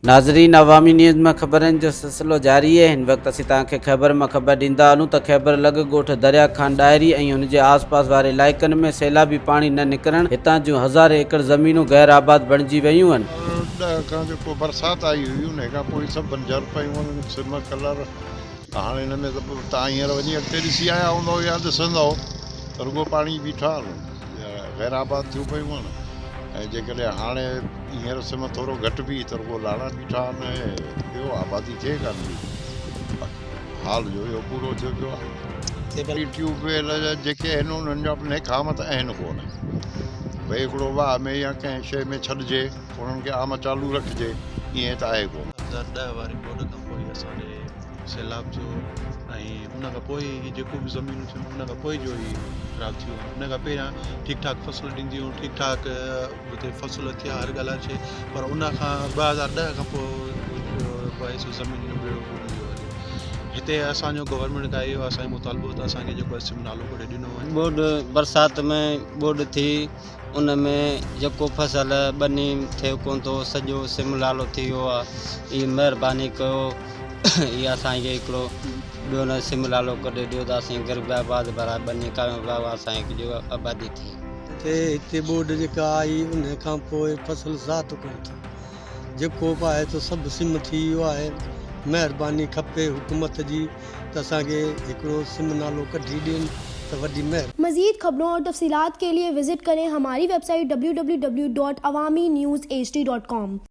ناظرين عوامي نيوز ۾ خبرن جو سلسلو جاري اهي هن وقت اسين توهان کي خيبر مان خبر ڏيندا هلون ته خيبر لڳ ڳوٺ دريا خان ڏاهري ۽ ان جي آس پاس واري علائقن ۾ سيلابي پاڻي نه نڪرڻ هتان جون هزارين ايڪڙ زمينون غير آباد بڻجي ويون آهن. 2010 کان جيڪو برسات آئي هئي انهي کان پوء سڀ بنجر پيون آهن سم ڪلر ته هاڻي هن ۾ ته توهان هينئر وڃي اڳتي ڏسي آيا هوندؤ يا ڏسندؤ ته رڳو پاڻي بيٺا آهن غير آباد ٿيون پيون آهن ۽ جيڪڏهن هاڻي هينئر سم ٿورو گهٽ به ته رڳو لاڙا بيٺا آهن ۽ ٻيو آبادي ٿئي ڪانه ٿي باقي حال جو اهو پورو ٿيو پيو آهي. ٽيوب ويل جيڪي آهن انهن جا به نيکام ته آهن ڪونه ڀئي هڪڙو واهه ۾ يا ڪنهن شيء ۾ ڇڏجي انهن کي عام چالو رکجي ائين ته آهي ڪونه. 2010 واري ٻوڏ کان پوء اسان ڏي سيلاب ٿيو ۽ ان کان پوء هي جيڪو به زمينون ٿيون ان کان پوء جو هي خراب ٿيو ان کان پهريان ٺيڪ ٺاڪ فصل ڏينديون ٺيڪ ٺاڪ هتي فصل ٿيا هر ڳالهه هر شيء پر ان کان 2010 کان پوء پوء زمين جو ٻيڙو ٻڏي ويو هليو هتي اسانجو گورنمينٽ کان اهو اسانجو مطالبو ته اسانکي جيڪو سم نالو ڪڍي ڏنو وڃي. ٻوڏ برسات ۾ ٻوڏ ٿي ان ۾ جيڪو فصل ٻني ٿئي ڪونه ٿو سڄو سم لالو ٿي ويو آ اي مهرباني ڪيو اي اسان کي هڪڙو ٻيو نه سم لالو ڪڍي ڏيو ته اسين غريب آباد ڀرا ٻني ڪايون پيا اسان کي جو آبادي ٿئي. تي هتي ٻوڏ جيڪا آئي ان کان پوء فصل ذات ڪونه ٿيو جيڪو به آهي سو سڀ سم ٿي ويو آهي مهرباني کپي حڪومت جي ته اسان کي هڪڙو سم نالو ڪڍي ڏين ته وڏي مهر. مزيد خبرون اور تفصيلات کے لئے وزٽ ڪرين ھماري website W W W dot Awami news H D dot com.